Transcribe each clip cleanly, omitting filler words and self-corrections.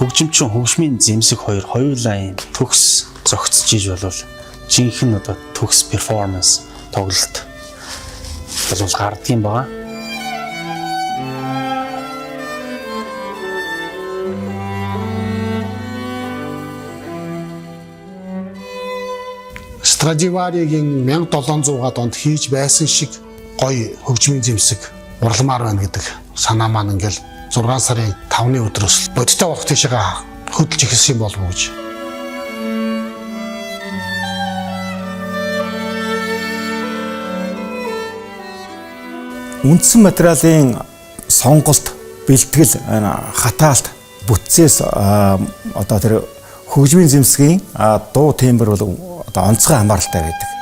Хөгжимчин, хөгжмийн зэмсэг хоёр хоёулаа юм төгс зөгцөж иж болвол жинхэнэ одоо төгс перформанс тоглолт бол гардгийн байгаа. Страдиваригийн 1700-аад онд хийж байсан шиг гоё хөгжмийн зэмсэг урламаар байна гэдэг санаа маань ингээл 6 сарын 5-ны өдрөөс бодиттой болох тийшээ хөдөлж эхэлсэн юм болов уу гэж. Үндсэн материалын сонголт, бэлтгэл, хатаалт, бүтцээс одоо тэр хөгжмийн зэмсгийн дуу тембр бол одоо онцгой хамааралтай байдаг.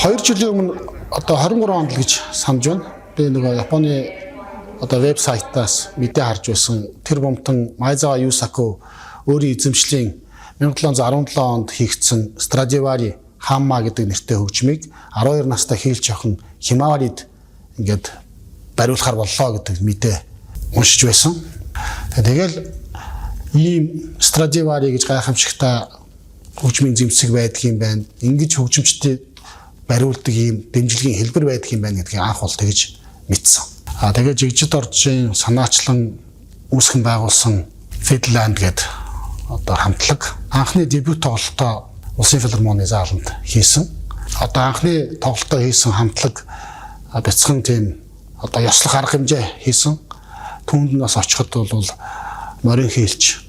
Хоёр жилийн өмнө одоо 23 онд л гэж санаж байна. Би нөгөө Японы одоо вебсайтаас мэдээ харж байсан. Тэр бомтон Майзава Юсаку өөрийн эзэмшлийн 1717 онд хийгдсэн Страдивари Хамма гэдэг нэртэй хөгжмийг 12 настай хийлч охин Химаварид ингээд бариулахар боллоо гэдэг мэдээ уншиж байсан. Тэгэл ийм Страдивари гэж гайхамшигтай хөгжмийн зэмсэг байдаг юм байна. Ингэж хөгжимчдийн бариулдаг ийм дэмжлэгийн хэлбэр байдаг юм байна гэдгийг анх бол тэгж мэдсэн. А тэгээ жигжид оржийн санаачлан үүсгэн байгуулсан Финланд гэдэг одоо хамтлаг анхны дебют тоглолтоо Улсын филармоны зааланд хийсэн. Одоо анхны тоглолтоо хийсэн хамтлаг бяцхан тийм одоо ёслох арга хэмжээ хийсэн. Түүнд нь бас очиход бол морин хийлч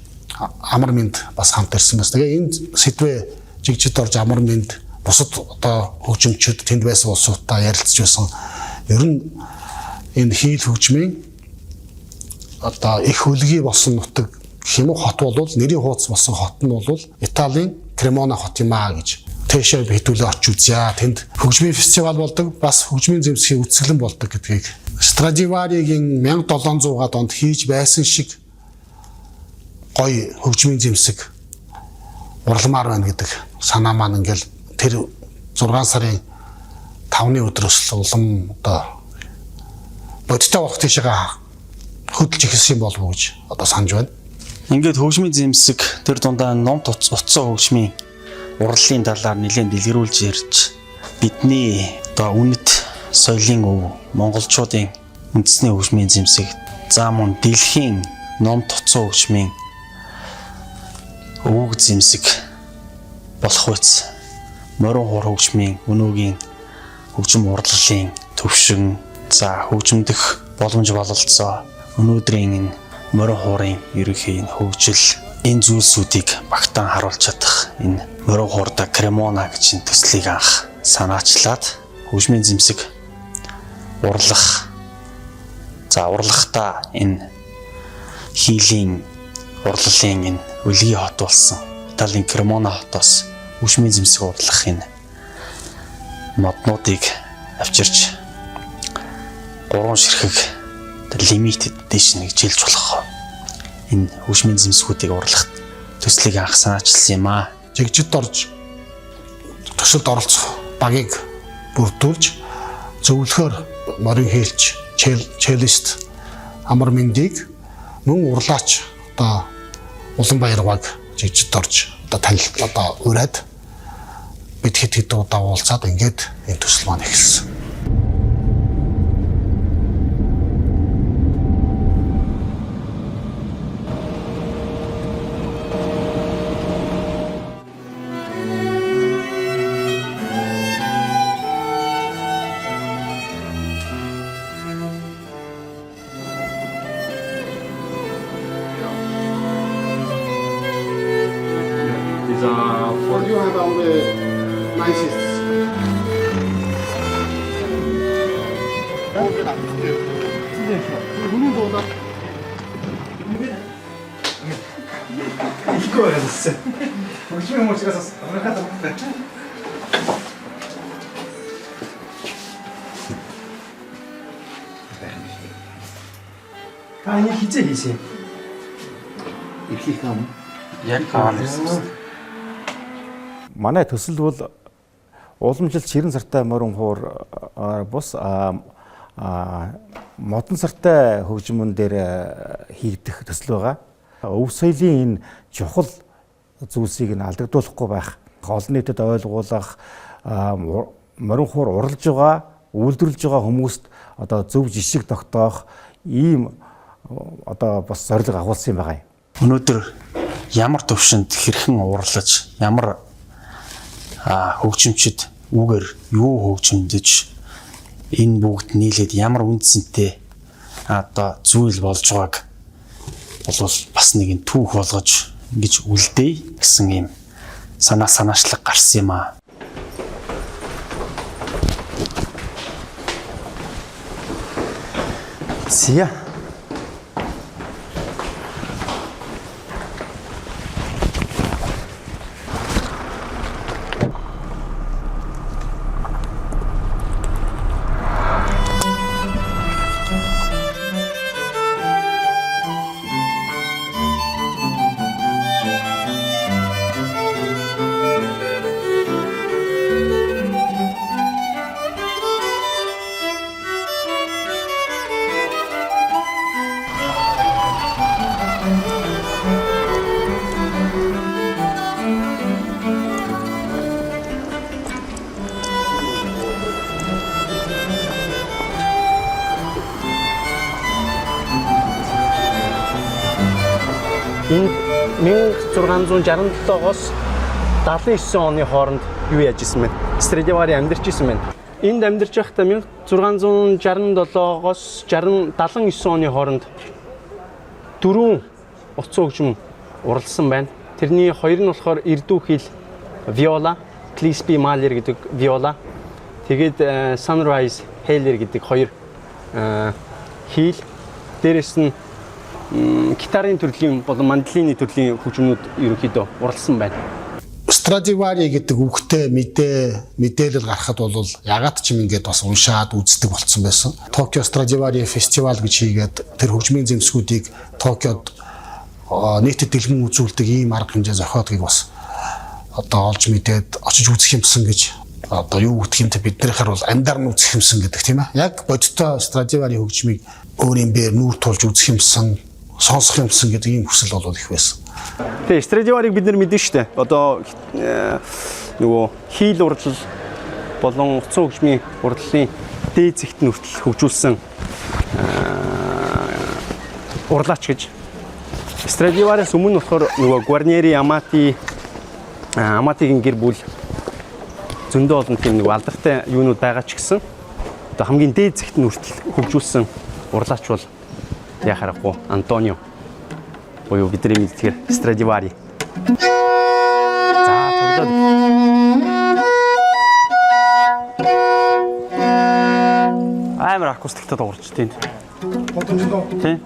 амар мэд бас хамт ирсэн бас. Тэгээ энэ сэдвээ жигжид орж амар мэд бусад одоо хөгжимчд тэнд байсан улсуудтай ярилцж байсан. Ер нь энэ хийл хөгжмийн одоо их хөлгий болсон нутаг хэмүү хот бол нэрийн хууц болсон хот нь бол Италийн Кремона хот юм аа гэж тэшээ хэдүүлээ очиж үзье. Тэнд хөгжмийн фестивал болдог, бас хөгжмийн зэмсгийн үзэсгэлэн болдог гэдгийг Страдиваригийн 1700-аад онд хийж байсан шиг гоё хөгжмийн зэмсэг урламаар байна гэдэг санаа маань ингээл тэр 6 сарын 5-ны өдрөөс л улам одоо бодиттой болох тийшээ хөдөлж эхэлсэн юм болов уу гэж одоо санаж байна. Ингээд хөгжмийн зэмсэг тэр дундаа ном утсан хөгжмийн урлалын талаар нэлээд дэлгэрүүлж ярьж бидний одоо үнэт соёлын өв монголчуудын үндэсний хөгжмийн зэмсэг за мөн дэлхийн ном утсан хөгжмийн өвөг зэмсэг болох үз морин хуур хөгжмийн өнөөгийн хөгжим урлалын төвшин за хөгжимдөх боломж бололцоо өнөөдрийн энэ морин хуурын ерөнхий энэ хөгжил энэ зүйлсүүдийг багтаан харуулж чадах энэ морин хуурда Кремона гэж энэ төслийг анх санаачлаад хөгжмийн зэмсэг урлах за урлахдаа энэ хийлийн урлалын энэ өлгийн хот болсон Италийн Кремона хотоос хөгжмийн зэмсэг урлах энэ моднуудыг авчирч гурван ширхэг limited edition гэж хэлж болох. Энэ хөгжмийн зэмсгүүдийг урлах төслийг анх санаачилсан юм аа. Жигжид орж төсөлд оролцох багийг бүрдүүлж зөвлөхөөр морин хийлч челист Амар Мэндийг мөн урлаач одоо Улан Баяргааг жигжид орж одоо танил одоо ураад бид хэд хэд удаа уулзаад ингээд энэ төсөл маань эхэлсэн. These are for You have only nine seats. Та энийг хизээ хийсэн юм? Эхлэх юм. Яг аваад ирсэн. Манай төсөл бол уламжилт ширэн сартай морин хуур бус модон сартай хөгжмөн дээр хийгдэх төсөл байгаа. Өв соёлын энэ чухал зүйлсийг нь алдагдуулахгүй байх, олон нийтэд ойлгуулах, морин хуур уралж байгаа, үйлдвэрлэж байгаа хүмүүст одоо зөв жишг тогтоох ийм одоо бас зорилго агуулсан юм байгаа юм. Өнөөдөр ямар төвшөнд хэрхэн уурлаж, ямар хөгжимчд үгээр юу хөгжимдөж энэ бүгд нийлээд ямар үндсэнтэй одоо зүйл болж байгааг болвол бас нэг юм түүх болгож ингэж үлдээе гэсэн юм санаа санаачлаг гарсан юм аа. Зя. Энд 1667-оос 79 оны хооронд юу яаж исэн бэ? Страдивари амьдарч исэн байна. Энд амьдарч байхдаа 1667-оос 79 оны хооронд дөрвөн утсан хөгжим уралсан байна. Тэрний хоёр нь болохоор Эрдүү хил виола, Клиспи Малер гэдэг виола. Тэгээд Sunrise Heller гэдэг хоёр хил. Дээрэс нь гитарын төрлийн болон мандолины төрлийн хөгжмнүүд ерөнхийдөө уралсан байна. Страдивари гэдэг үгтэй мэдээлэл гаргахад бол ягаад ч юм ингээд бас уншаад үздэг болцсон байсан. Токио Страдивари фестивал гэж хийгээд тэр хөгжмийн зэмсгүүдийг Токиод нийтэд дэлгэн үзүүлдэг ийм арга хэмжээ зохиодгийг бас одоо олж мэдээд очиж үзэх юмсан гэж одоо юу гэх юм те биднийхэр бол амьдар нь үзэх юмсан гэдэг тийм ээ. Яг бодиттой Страдивари хөгжмийг өөрийн биеэр нүүр тулж үзэх юмсан, сонсох юмсан гэдэг ийм хүсэл бол их байсан. Тэгээ Страдиварийг бид нар мэднэ шүү дээ. Одоо нөгөө хийл урдлал болон утсан хөгжмийн урдлалын дээд зэгт нь хүртэл хөгжүүлсэн урлаач гэж. Страдивариас өмнө болохоор нөгөө Гварнери, Амати, Аматигийн гэр бүл зөндөө олон тийм нэг алдартай юунууд байгаа ч гэсэн одоо хамгийн дээд зэгт нь хүртэл хөгжүүлсэн урлаач бол яа харахгүй Антонио буюу бидний мэддгээр Страдивари. За тоглоод амар акустиктэй дуурч тийм. Тийм.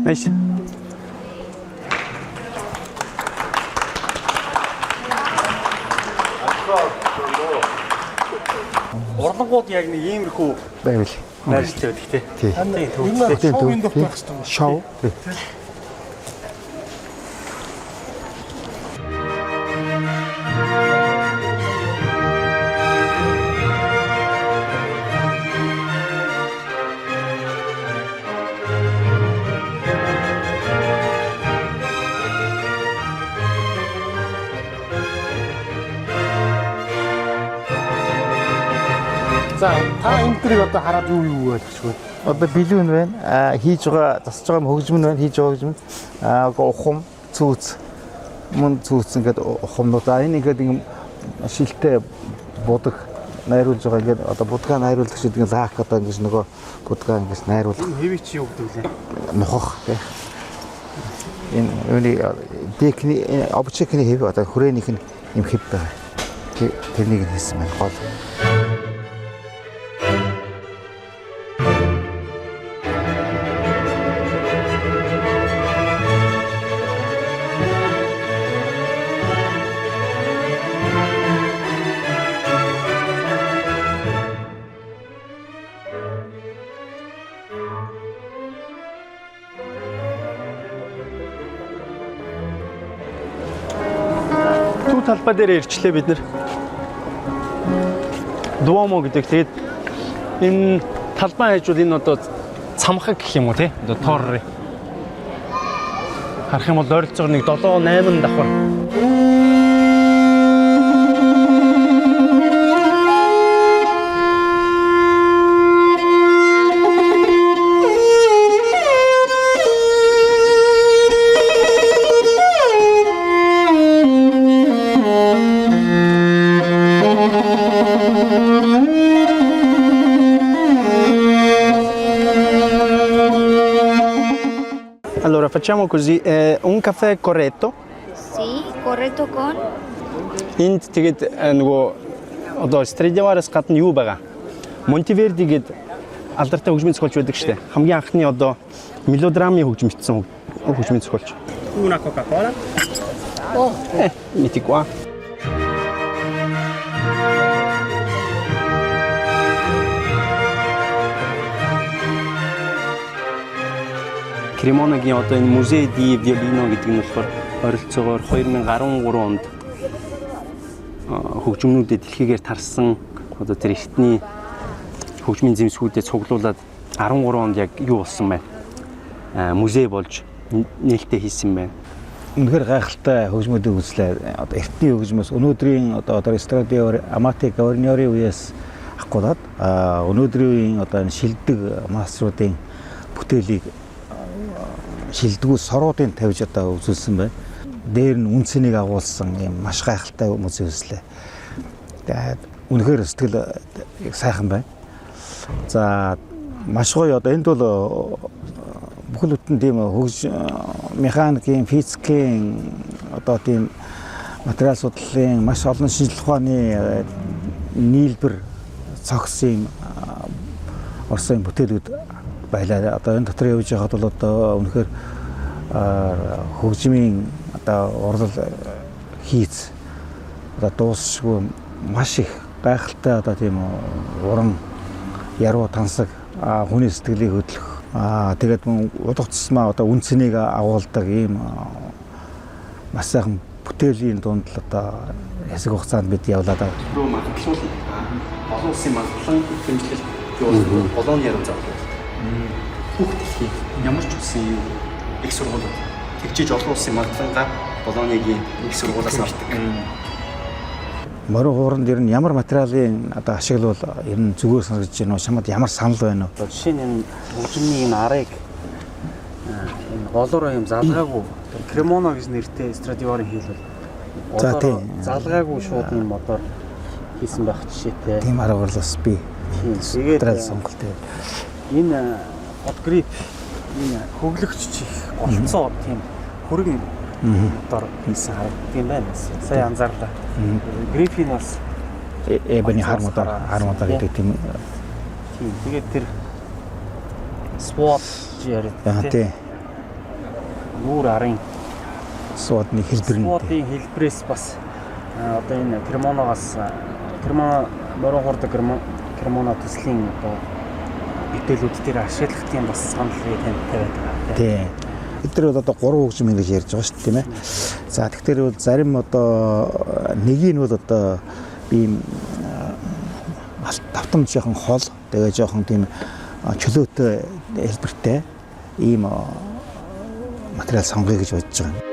Nice. Урлангууд яг нэг иймэрхүү Байвал. байршилтай байдаг тий. Тийм. Тийм. Шоу. За та энэ дэрийг одоо хараад юу ойлгож байна? Одоо бэлүүн байна. Аа хийж байгаа засаж байгаа хөгжим нь байна. Хийж байгаа хөгжим. Аа ухам, цүүц. Мөн цүүц ингээд ухамнууд. Аа энэ ингээд юм шилтэй будаг найруулж байгаа ингээд одоо будгаа найруулдаг шиг ингээд лак одоо ингэж нөгөө будгаа ингэж найруулах. Энэ хэвий чи юу гэдэг вэ? Нухах тий. Энэ үүний декний обжектны хэв одоо хүрээнийх нь юм хэв байгаа. Тэрнийг нь хийсэн байна гол. Төв талбай дээр ирчлээ бид нэр. Дуомо гэдэг. Тэгээд энэ талбай хайжвал энэ одоо цамхаг гэх юм уу те? Одоо торри. Харах юм бол ойролцоогоор нэг 7 8 давхар. Allora facciamo così, un caffè corretto. Sì, corretto con Энд тэгээд нөгөө одоо Страдивариас гадна юу байгаа? Монтеверди гээд алдартай хөгжмийн зохиолч байдаг штэ. Хамгийн анхны одоо мелодрамын хөгжим бичсэн хөгжмийн зохиолч. Una Coca-Cola. Oh, metti qua. Кремонагийн одоо энэ музей ди Виолино гэдэг нь болохоор ойролцоогоор 2013 онд хөгжмөнүүдэд дэлхийгээр тарсан одоо тэр эртний хөгжмийн зэмсгүүдэд цуглуулад 13 онд яг юу болсон байна? Музей болж нээлттэй хийсэн байна. Үнэхээр гайхалтай хөгжмүүдийг үзлээ. Одоо эртний хөгжмөөс өнөөдрийн одоо Страдивари, Амати Гаварниори үеэс ахгуулаад өнөөдрийн үеийн одоо энэ шилдэг маструудын бүтээлийг шилдэгүү соруудын тавьж одоо үзүүлсэн байна. Дээр нь үн цэнийг агуулсан юм маш гайхалтай музей үзлээ. Тэгээд үнэхээр сэтгэл сайхан байна. За маш гоё одоо энд бол бүхэл бүтэн тийм хөгж механикийн, физикийн одоо тийм материал судлалын маш олон шинжлэх ухааны нийлбэр цогц юм орсон бүтээлүүд байлаа. Одоо энэ дотор явж байхад бол одоо үнэхээр хөгжмийн одоо урлал хийц одоо дуусшгүй маш их гайхалтай одоо тийм уран яруу тансаг хүний сэтгэлийг хөдлөх тэгээд мөн удах тусмаа одоо үн цэнийг агуулдаг ийм маш сайхан бүтээлийн дунд л одоо хэсэг хугацаанд бид явлаа да. Рүү магадлал олон улсын магадлан хэмжлэл юу Болоны яруу задлал. Бүх дэлхийн ямар ч улсын юу их сургуулиуд тэгжиж олон улсын магадлангаа Болоныгийн их сургуулиас авдаг. Морин хууранд ер нь ямар материалын одоо ашиглавал ер нь зүгээр санагдаж байна уу? Чамд ямар санал байна уу? Жишээ нь энэ хөгжмийн энэ арыг энэ голоороо юм залгаагүй Кремоно гэж нэртэй Страдиварын хийлвэл За, тийм. залгаагүй шууд юм модоор хийсэн байх жишээтэй. Тийм аргаар л бас би Тийм. Тэгээд материал сонголт. энэ подгрип энэ хөглөгч чих голцоо тийм хөргөн модоор хийсэн харагддаг юм байна. Сая анзаарлаа. Грифийн бас Эбони хар модоор хар модоор гэдэг тийм тийм. Тэгээд тэр SWOT яриад тий. Нүүр арын Суодны хэлбэр нь. SWOT-ийн хэлбэрээс бас одоо энэ Кремоногоос Кремоно морин хурдаг Кремоно төслийн одоо бүтээлүүд дээр ашиглах тийм бас санал бий тавиад байгаа. Тий. Бид нар бол одоо гурван хөгжим ингэж ярьж байгаа шүү дээ, тийм ээ. За тэгэхээр бол зарим одоо нэгийг нь бол одоо ийм давтамж жоохон хол, тэгээ жоохон тийм чөлөөтэй хэлбэртэй ийм материал сонгоё гэж бодож байгаа юм.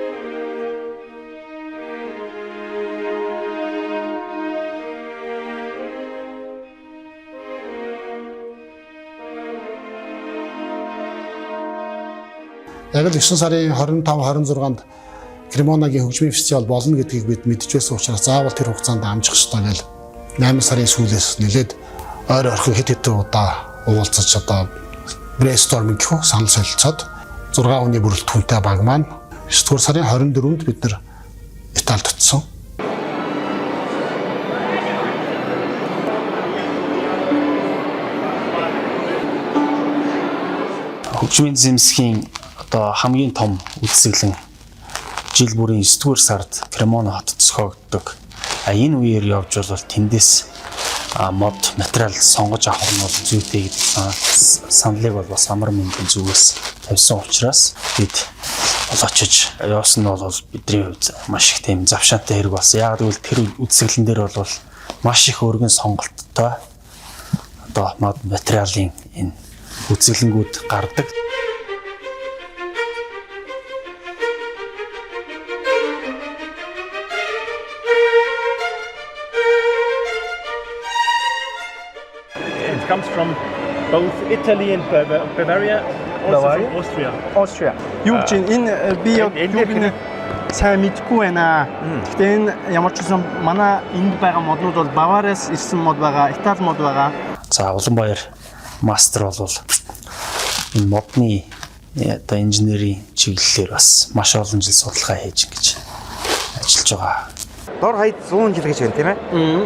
Яг л 9 сарын 25 26-нд Кремонагийн хөгжмийн фестивал болно гэдгийг бид мэдж байсан учраас заавал тэр хугацаанд амжих ёстой гэл 8 сарын сүүлээс нэлээд ойр орхин хэд хэдэн удаа уулзаж одоо brainstorming гэх үү санал солилцоод 6 хүний бүрэлдэхүүнтэй баг маань 9 дугаар сарын 24-нд бид нар Италид очсон. Хөгжмийн зэмсгийн одоо хамгийн том үзэсгэлэн жил бүрийн 9 дугаар сард Кремона хотод зохиогддог. А энэ үеэр явж бол тэндээс мод материал сонгож авах нь бол зүйтэй гэдэг саналыг бол бас амар мэндийн зүгээс тавьсан учраас бид бол очиж явсан нь бол бидний хувьд маш их тийм завшаантай хэрэг болсон. Яг гэвэл тэр үзэсгэлэн дээр бол маш их өргөн сонголттой одоо мод материалын энэ үзэсгэлэнгүүд гардаг. It comes from both Italy and Bavaria, also Bavaria? from Austria. Austria. Юу гэж энэ би яг энэ юуг нь сайн мэдэхгүй байна. Гэхдээ энэ ямар ч байсан манай энд байгаа моднууд бол Бавариас ирсэн мод байгаа, Итали мод байгаа. За Уланбаяр мастер бол энэ модны одоо инженерийн чиглэлээр бас маш олон жил судалгаа хийж ингэж ажиллаж байгаа. Дор хаяж 100 жил гэж байна тийм ээ.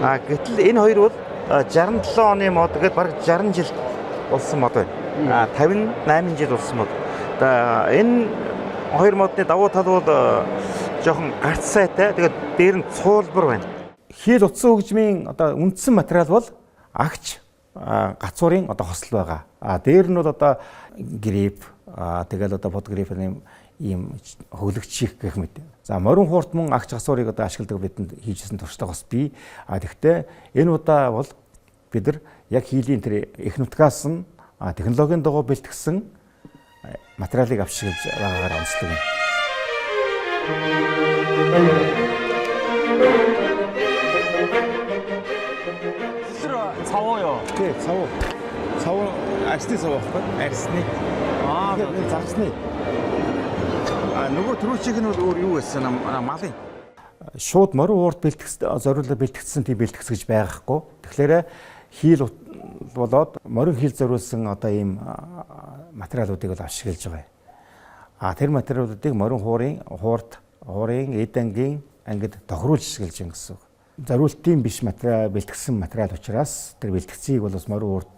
А гэтэл энэ хоёр бол 67 оны мод гээд бараг 60 жил болсон мод байна. А 58 жил болсон мод. Одоо энэ хоёр модны давуу тал бол жоохон гарц сайтай. Тэгээд дээр нь цуулбар байна. Хэл утсан хөгжмийн одоо үндсэн материал бол агч гацуурын одоо хосол байгаа. А дээр нь бол одоо грипп, тэгэл одоо под грипп ийм хөглөгч их гэх мэт. За морин хуурт мөн агч гацуурыг одоо ашигладаг бидэнд хийжсэн туршлага бас бий. А тэгвэл энэ удаа бол бид нар яг хийлийн тэр эх нутгаас нь технологийн дагуу бэлтгэсэн материалыг авчиж байгаагаар онцлог юм. Цавуу юу? Тий, цав. Цав арсны цав байхгүй? Арсны. Аа, энэ загсны. А нөгөө түрүүчийнх нь бол өөр юу байсан малын. Шууд морин уурт бэлтгэсэн зориулаад бэлтгэсэн тийм бэлтгэс гэж байхгүй. Тэгэхээр хийл болоод морин хийл зориулсан одоо ийм материалуудыг бол ашиглаж байгаа юм. А тэр материалуудыг морин хуурын хуурт, хуурын эд ангийн ангид тохируулж ашиглаж байна гэсэн үг. Зориултын биш материал бэлтгэсэн материал учраас тэр бэлтгэцгийг бол бас морин уурт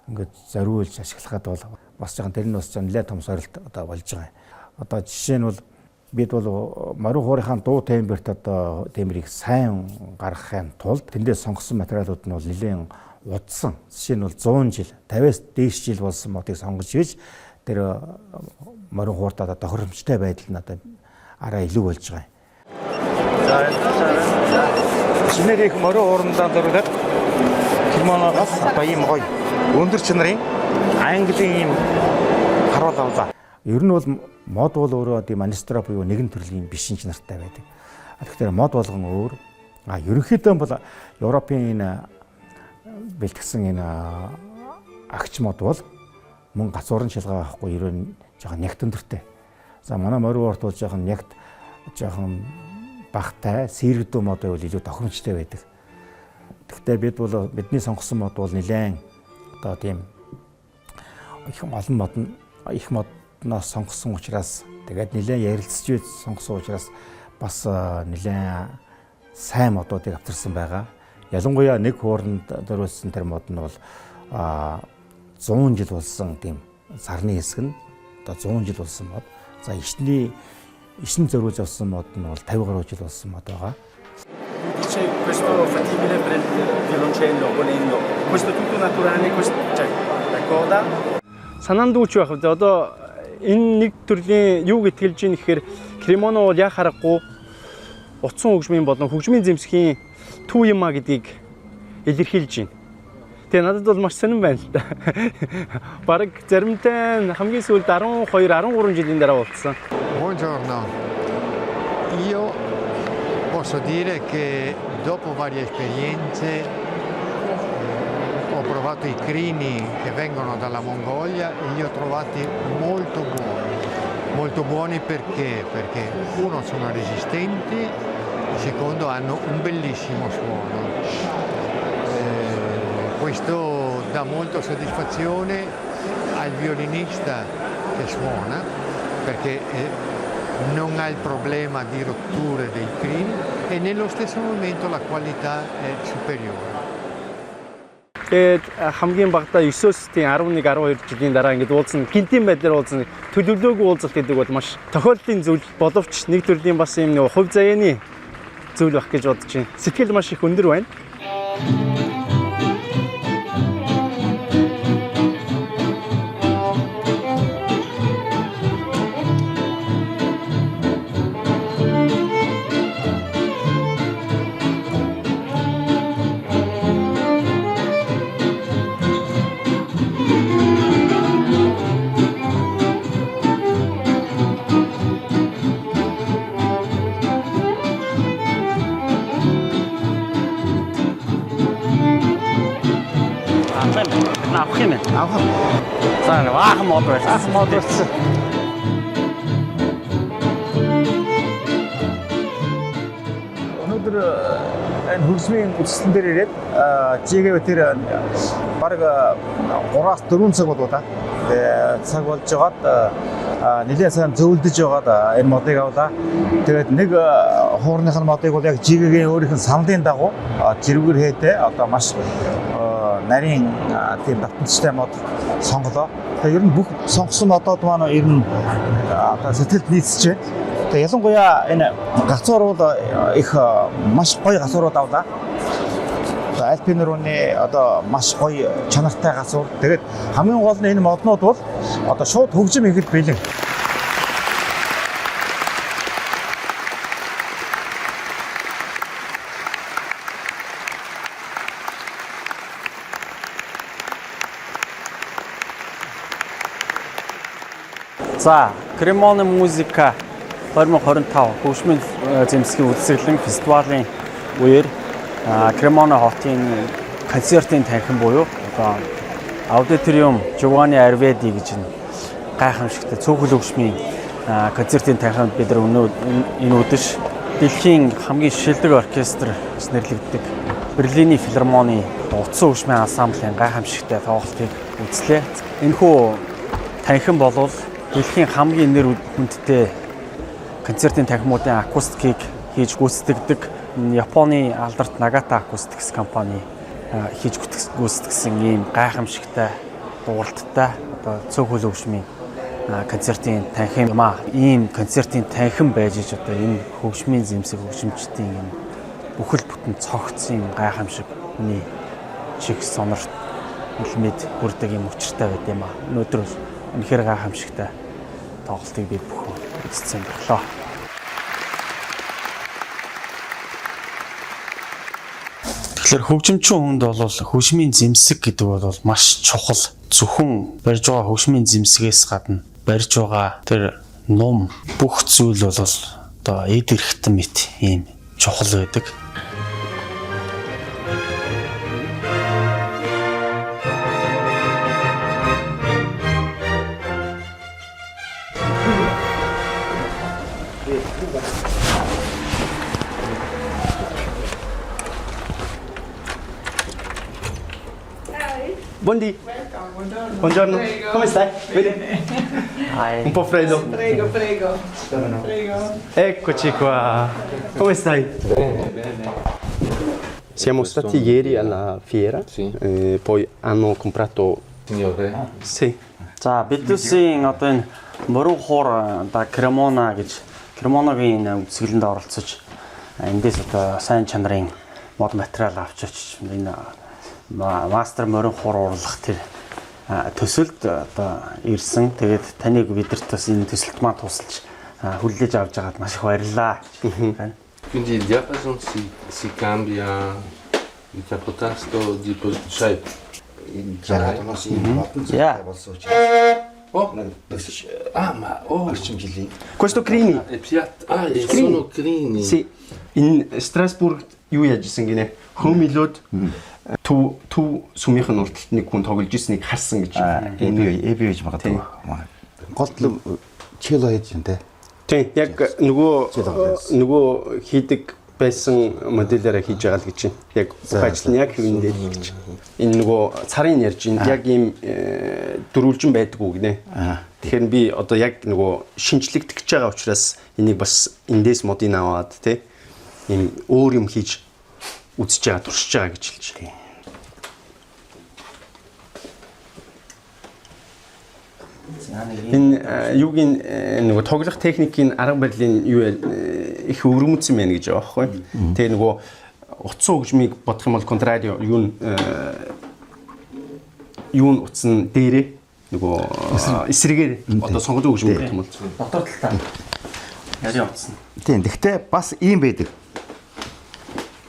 ингээд зориулж ашиглахад бол бас жоохон тэр нь бас нэлээд том сорилт одоо болж байгаа юм. Одоо жишээ нь бол бид бол морин хуурынхаа дуу темберт одоо тембрийг сайн гаргахын тулд тэндээс сонгосон материалууд нь бол нэлээд удсан. Жишээ нь бол 100 жил, 50-аас дээш жил болсон модыг сонгож иж тэр морин хуурт одоо тохиромжтой байдал нь одоо арай илүү болж байгаа юм. За шинээр их морин уурандаа зориулаад Кремоногоос одоо ийм гоё өндөр чанарын Английн ийм харуул авлаа. Ер нь бол мод бол өөрөө тийм анистра буюу нэгэн төрлийн бишин чанартай байдаг. Тэгэхээр мод болгон өөр. А ерөнхийдөө бол Европын энэ бэлтгэсэн энэ агч мод бол мөн гацуурын шилгээ авахгүй ер нь жоохон нягт өндөртэй. За манай морин уурт бол жоохон нягт жоохон багтай сэрэгдүү мод байвал илүү тохиромжтой байдаг. Гэхдээ бид бол бидний сонгосон мод бол нэлээд одоо тийм их олон мод нь их модноос сонгосон учраас тэгээд нэлээд ярилцж сонгосон учраас бас нэлээд сайн модуудыг авчирсан байгаа. Ялангуяа нэг хууранд зориулсан тэр мод нь бол 100 жил болсон тийм сарны хэсэг нь одоо 100 жил болсон мод. За ишин зориулж авсан мод нь бол 50 гаруй жил болсон мод байгаа. Dice questo fattibile per il violoncello, volendo. Questo è tutto naturale, questo, cioè la coda. Санаанд үүч байх вэ? Одоо энэ нэг төрлийн юу гэтгэлж ийн гэхээр Кремоно бол яг харахгүй утсан хөгжмийн болон хөгжмийн зэмсгийн төв юм а гэдгийг илэрхийлж байна. Тэгээ надад бол маш сонирн байна л да. Бараг заримтай нь хамгийн сүүлд 12 13 жилийн дараа уулзсан. Buongiorno, io posso dire che dopo varie esperienze ho provato i crini che vengono dalla Mongolia e li ho trovati molto buoni. Molto buoni perché? Perché uno sono resistenti, secondo hanno un bellissimo suono. Questo dà molta soddisfazione al violinista che suona, perché non ha il problema di rotture dei crini e nello stesso momento la qualità è superiore. Тэгээд хамгийн багадаа 9-өөс тийм 11 12 жилийн дараа ингээд уулзсан гинтийн байдлаар уулзсан төлөвлөөгүй уулзалт гэдэг бол маш тохиолдлын зүйл боловч нэг төрлийн бас юм нэг хувь заяаны зүйл байх гэж бодож байна. Сэтгэл маш их өндөр байна. Авах юм байна. Авах. За аахан мод байсан. Аахан мод байсан. Өнөөдөр энэ хөгжмийн үзэсгэлэн дээр ирээд жигээ тэр бараг 3-аас 4 цаг болов та. Тэгээ цаг болж байгаад нэлээд сайн зөөлдөж байгаад энэ модыг авлаа. Тэгээд нэг хуурных нь модыг бол яг жигэгийн өөрийнх нь саналын дагуу жирвгэр хээтэй одоо маш нарийн тийм давтамжтай мод сонголоо. Тэгээд ер нь бүх сонгосон модууд маань ер нь одоо сэтгэлд нийцэж байна. Тэгээд ялангуяа энэ гацуур бол их маш гоё гацуурууд авлаа. Альпин рууны одоо маш гоё чанартай гацуур. Тэгээд хамгийн гол нь энэ моднууд бол одоо шууд хөгжим хийхэд бэлэн. За, Кремона музика 2025 хөгжмийн зэмсгийн үзэсгэлэн фестивалийн үеэр Кремона хотын концертын танхим буюу одоо Аудиториум Giovanni Arvedi гэж энэ гайхамшигтай цөөхөл хөгжмийн концертын танхимд бид нар энэ үдэш дэлхийн хамгийн шилдэг оркестр гэж нэрлэгддэг Берлиний филармоны утсан хөгжмийн ансамблийн гайхамшигтай тоглолтыг үзлээ. Энэхүү танхим болвол дэлхийн хамгийн нэр хүндтэй концертын танхимуудын акустикийг хийж гүйцэтгэдэг Японы алдарт Nagata Acoustics компани хийж гүйцэтгэсэн ийм гайхамшигтай дууралттай одоо цөөхөл хөгжмийн концертын танхим юм аа. Ийм концертын танхим байж иж одоо энэ хөгжмийн зэмсэг хөгжимчдийн энэ бүхэл бүтэн цогцсон юм гайхамшиг хүний чих сонорт илмэд хүрдэг юм учиртай байд юм аа. Өнөөдөр бол үнэхээр гайхамшигтай тоглолтыг бид бүхэн үзсэн боллоо. Тэгэхээр хөгжимчин хүнд бол хөгжмийн зэмсэг гэдэг бол маш чухал. Зөвхөн барьж байгаа хөгжмийн зэмсгээс гадна барьж байгаа тэр нум бүх зүйл бол одоо эд эрхтэн мэт ийм чухал байдаг. Buondì. Buongiorno. Come stai? Bene. Un po' freddo. Prego, prego. Prego. Eccoci qua. Come stai? Bene, bene. Siamo stati ieri alla fiera, poi hanno comprato. Signore. Sì. За Бэлдүсийн одоо энэ морин хуур одоо Кремона гэж Кремоногийн энэ үзэсгэлэнд оролцож эндээс одоо сайн чанарын мод материал авч очиж энэ мастер морин хуур урлах тэр төсөлд одоо ирсэн. Тэгээд таныг бидэрт бас энэ төсөлд маань тусалж хүлээж авч байгаад маш их баярлалаа гэж байна. Quindi il diapason si cambia il capotasto di cioè Yeah. Oh. Ah, ma oh. Questo crini. È piatto. Ah, e sono crini. Sì. Энэ Страсбургт юу яаж исэн гинэ? Хөөмилөөд төв төв сүмийнх нь урталт нэг хүн тоглож ирснийг харсан гэж. Эби эби гэж магадгүй. Гол Чело хийж юм те. Тийм, яг нөгөө хийдэг байсан моделаараа хийж байгаа л гэж байна. Яг бүх ажил нь яг хэвэн дээр л гэж. Энэ нөгөө царын ярьж энд яг ийм дөрвөлжин байдаггүй гинэ. Тэгэхээр би одоо яг нөгөө шинжлэгдэж байгаа учраас энийг бас эндээс модыг аваад тий ийм өөр юм хийж үзэж байгаа, туршиж байгаа гэж хэлж байна. Энэ юугийн нөгөө тоглох техникийн арга барилын юу их өвөрмөцсөн байна гэж байгаа байхгүй. Тэгээ нөгөө утсан хөгжмийг бодох юм бол contrario юу нь утсан дээрээ нөгөө эсрэгээр одоо сонгодог хөгжмийг бодох юм бол дотор талдаа яриа утсан. Тийм. Гэхдээ бас ийм байдаг.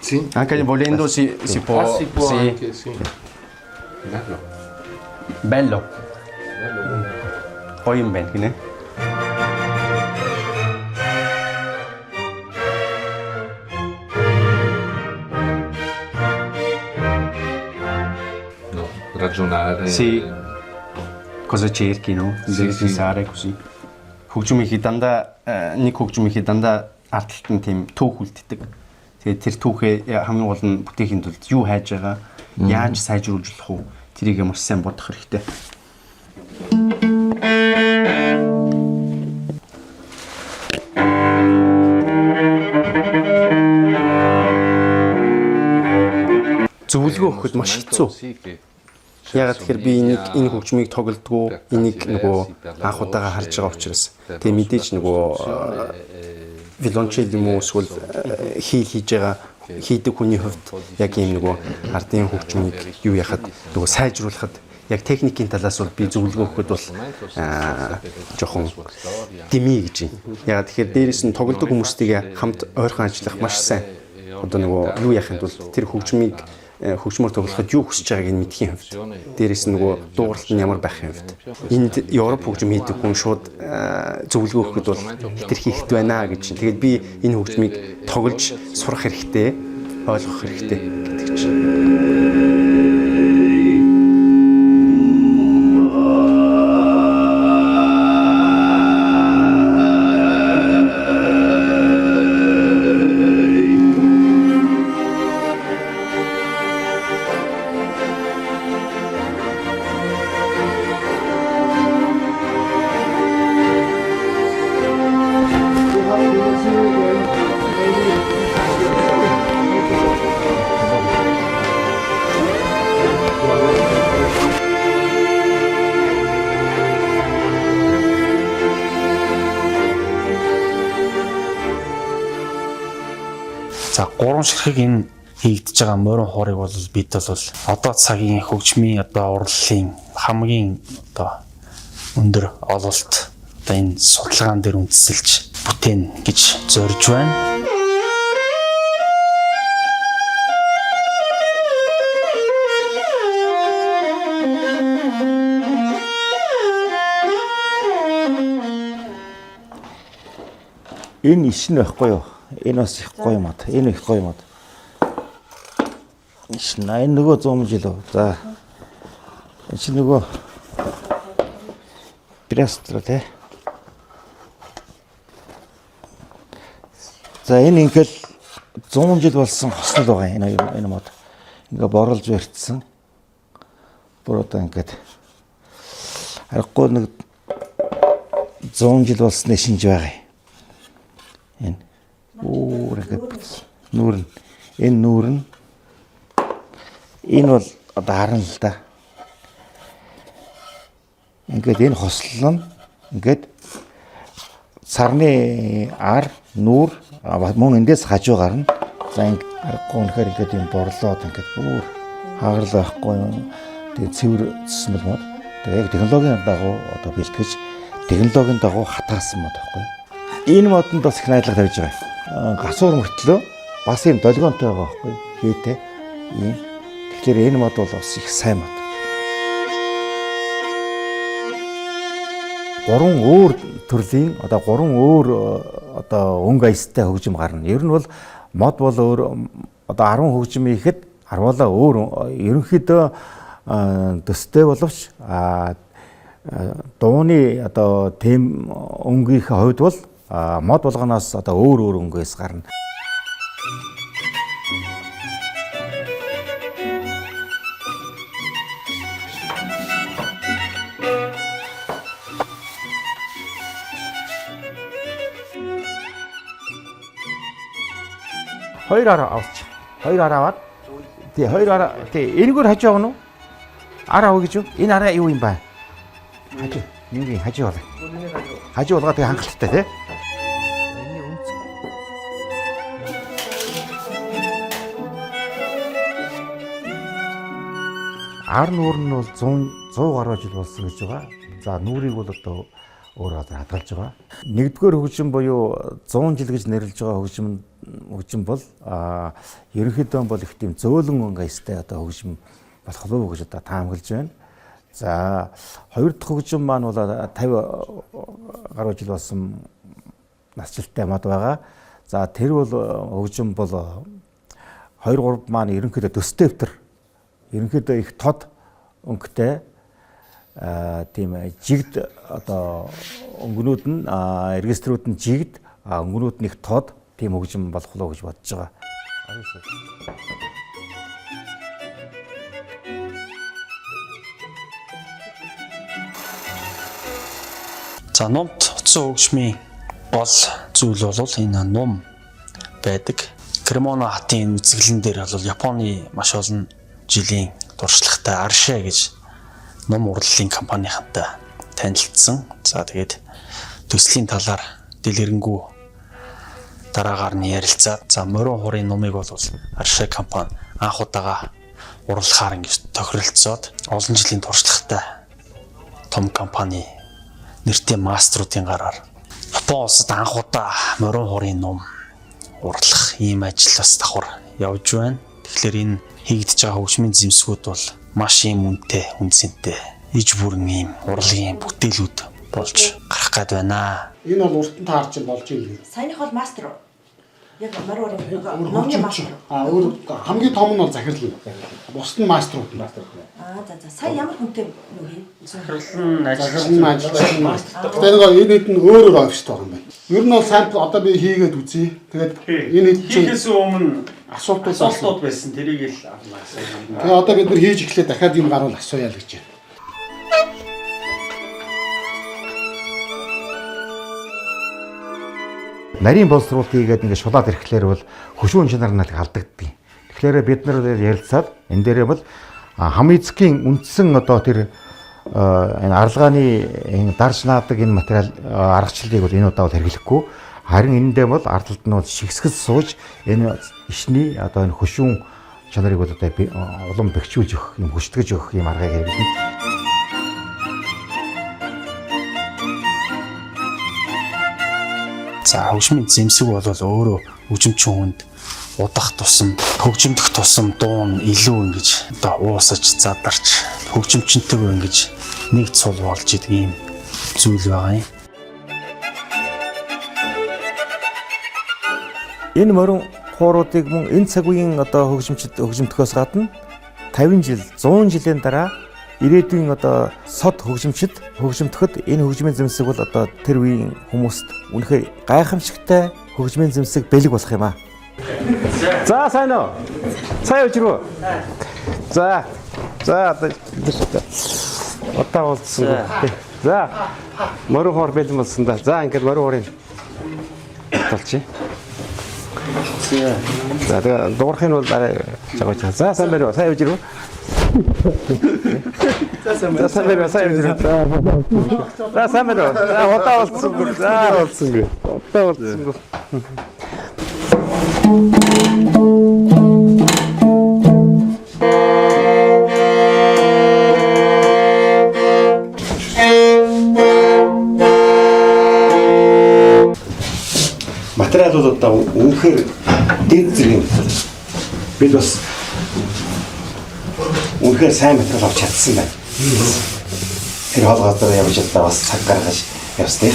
Sì. Anche volendo si può Ah, si può sì. anche, sì. Bello. Bello. Гоё юм байна гинэ. No, ragionare. Sì. Cosa cerchi, no? Sì, Devi sì. pensare così. Хөгжим ихэд дандаа нэг хөгжим ихэд дандаа ард талд нь тийм түүх үлддэг. Тэгээд тэр түүхээ хамгийн гол нь бүтээхийн тулд юу хайж байгаа, яаж сайжруулж болох уу? Тэрийг маш сайн бодох хэрэгтэй. Зөвлөгөө өгөхөд маш хэцүү. Ягаад тэгэхээр би энийг энэ хөгжмийг тоглодгоо, энийг нөгөө анх удаага харж байгаа учраас тэгээ мэдээж нөгөө виолончел юм уу эсвэл хийл хийж байгаа хийдэг хүний хувьд яг ийм нөгөө ардын хөгжмийг юу яхад нөгөө сайжруулахад яг техникийн талаас бол би зөвлөгөө өгөхөд бол жоохон дэмий гэж юм. Ягаад тэгэхээр дээрэс нь тоглодог хүмүүстэйгээ хамт ойрхон ажиллах маш сайн. Одоо нөгөө юу яхахын тулд тэр хөгжмийг хөгжмөр тоглоход юу хүсэж байгааг нь мэдхийн хувьд. Дээрээс нь нөгөө дуугаралт нь ямар байхын хувьд. Энд Европ хөгжим хийдэг хүн шууд зөвлөгөө өгөхөд бол хэтэрхий ихт байна гэж. Тэгээд би энэ хөгжмийг тоглож сурах хэрэгтэй, ойлгох хэрэгтэй гэдэг чинь. За гурван ширхэг энэ хийгдэж байгаа морин хуурыг бол бид бол одоо цагийн хөгжмийн одоо урлалын хамгийн одоо өндөр ололт одоо энэ судалгаан дээр үндэслэж бүтээн гэж зорж байна. Энэ иш нь байхгүй юу? Энэ бас их гоё мод. Энэ их гоё мод. Иш нь энэ нөгөө 100 жил үү? За. Энэ чинь нөгөө Пиастра те. За энэ ингээл 100 жил болсон хоснол байгаа энэ энэ мод. Ингээ борлж барьцсан. Бүр одоо ингээд аргагүй нэг 100 жил болсны шинж байгаа юм. Энэ өөр ингээд нүүр нь энэ нүүр нь энэ бол одоо харна л да. Ингээд энэ хослол нь ингээд сарны ар нүүр мөн эндээс хажуу гарна. За ингээд аргагүй үнэхээр ингээд юм борлоод ингээд бүр хаагарлаа байхгүй юм. Тэгээ цэвэр цэсмэл мод. Тэгээ яг технологийн дагуу одоо бэлтгэж технологийн дагуу хатаасан мод байхгүй. Энэ модонд бас их найдлага тавьж байгаа. Гасуур мөртлөө бас юм долгионтой байгаа байхгүй. Хээтэй. Ийм. Тэгэхээр энэ мод бол бас их сайн мод. Гурван өөр төрлийн одоо гурван өөр одоо өнгө аястай хөгжим гарна. Ер нь бол мод бол өөр одоо 10 хөгжим хийхэд 10-уулаа өөр ерөнхийдөө төстэй боловч Дууны одоо тэм өнгийнхээ хувьд бол мод болгоноос одоо өөр өөр өнгөөс гарна. Хоёр араа авчих. Хоёр араа аваад тий хоёр араа тий энэгээр хажуу явна уу? Араа авах гэж юу? Энэ араа юу юм бэ? Хажуу. Нэг хажуу болоо. Хажуу болгоо тэгээ хангалттай тий. Ар нүүр нь бол 100 гаруй жил болсон гэж байгаа. За нүрийг бол одоо өөр газар хадгалж байгаа. Нэгдүгээр хөгжим буюу 100 жил гэж нэрлэж байгаа хөгжим бол ерөнхийдөө бол их тийм зөөлөн өнгөстэй одоо хөгжим болох уу гэж одоо таамаглаж байна. За хоёр дахь хөгжим маань бол 50 гаруй жил болсон насжилттай мод байгаа. За тэр бол хөгжим бол 2 3 маань ерөнхийдөө төстэй өвтөр ерөнхийдөө их тод өнгөтэй тийм жигд одоо өнгөнүүд нь регистрүүд нь жигд өнгөнүүд нь их тод тийм хөгжим болох уу гэж бодож байгаа. За нумт утсан хөгжмийн гол зүйл бол энэ нум байдаг. Кремона хатын үзэглэн дээр бол Японы маш олон жилийн туршлагатай Арше гэж нум урлалын компанийнхантай танилцсан. За тэгээд төслийн талаар дэлгэрэнгүй дараагаар нь ярилцаад за морин хурын нумыг бол Арше компани анх удаага урлахаар ингэж тохиролцоод олон жилийн туршлагатай том компани нэртэй маструудын гараар Япон улсад анх удаа морин хурын нум урлах ийм ажил бас давхар явж байна. Тэгэхээр энэ хийгдэж байгаа хөгжмийн зэмсгүүд бол маш ийм үнэтэй, үнцэнтэй, иж бүрэн ийм урлагийн бүтээлүүд болж гарах гээд байна. Энэ бол урт нь таарч болж юм. Саяных бол мастер уу? Яг морин хурын номны мастер. А өөр хамгийн том нь бол захирал. Бусд нь мастерууд. Аа за за. Сая ямар хүнтэй юу хий? Захирал нь ажиллаж. Тэгээ нэг энэ хэд нь өөр өөр оффист байгаа юм байна. Ер нь бол сампл одоо би хийгээд үзье. Тэгээд энэ хэд чинь хийхээс өмнө асуултууд байсан. Тэрийг л авна гэсэн. Тэгээ одоо бид нар хийж эхлэе дахиад юм гарвал асууя л гэж байна. Нарийн боловсруулалт хийгээд ингээд шулаад ирэхлээр бол хөшүүн чанар нь алдагддаг. Тэгэхээр бид нар ярилцаад энэ дээрээ бол хам эцгийн үндсэн одоо тэр энэ арилгааны энэ дарж наадаг энэ материал аргачлалыг бол энэ удаа бол хэрэглэхгүй. Харин энэндээ бол ард талд нь бол шигсгэл сууж энэ ишний одоо энэ хөшүүн чанарыг бол одоо улам бэхжүүлж өгөх юм хөштгэж өгөх юм аргыг хэрэглэнэ. За хөгжмийн зэмсэг бол өөрөө хөгжимчин хүнд удах тусам, хөгжимдөх тусам дуу нь илүү ингэж одоо уусаж задарч хөгжимчинтэйг ингэж нэг цул болж идэг ийм зүйл байгаа юм. Энэ морин хууруудыг мөн энэ цаг үеийн одоо хөгжимчд хөгжимдөхөөс гадна 50 жил, 100 жилийн дараа ирээдүйн одоо сод хөгжимчд хөгжимдөхөд энэ хөгжмийн зэмсэг бол одоо тэр үеийн хүмүүст үнэхээр гайхамшигтай хөгжмийн зэмсэг бэлэг болох юм аа. За сайн уу? Сайн явж рүү. За. За одоо удаа уулзсан. За. Морин хоор бэлэн болсон да. За ингээд морин хоорыг толчих. За тэгээ дуурах нь бол дараа жагаж. За сайн байна уу? Сайн явж ирв. За сайн байна уу? Сайн явж ирв. За сайн байна уу? За удаа уулзсангүй. За уулзсангүй. Удаа уулзсангүй. Материалууд одоо үнэхээр дэд зэрэг юм. Бид бас үнэхээр сайн материал авч чадсан байна. Тэр хол газар явж одоо бас цаг гаргаж явсны.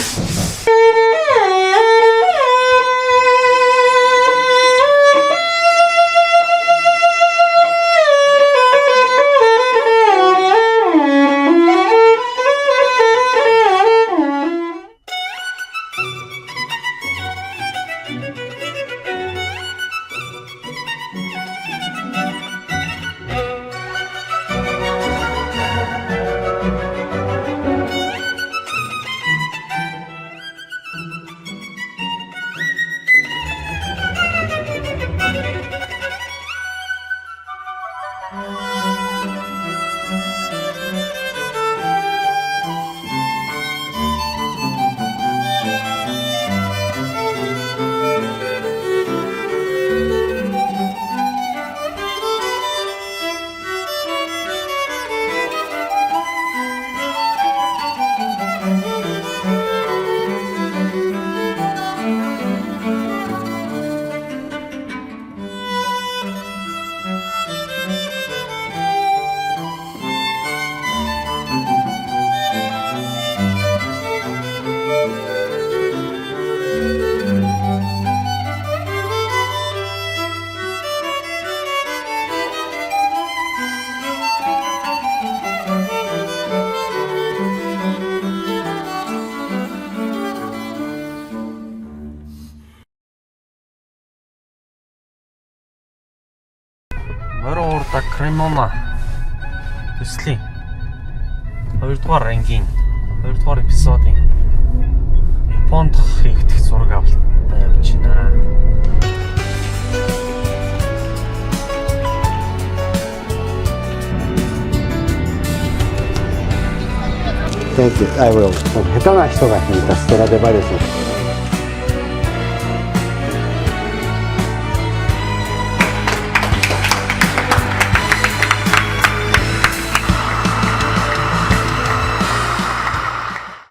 Морин хуур да Кремона төслийн 2 дугаар ангийн 2 дугаар эпизодын Японд хийгдэх зураг авалтаа явж байна. Thank you. I will. 下手な人が弾いたストラディバリウス。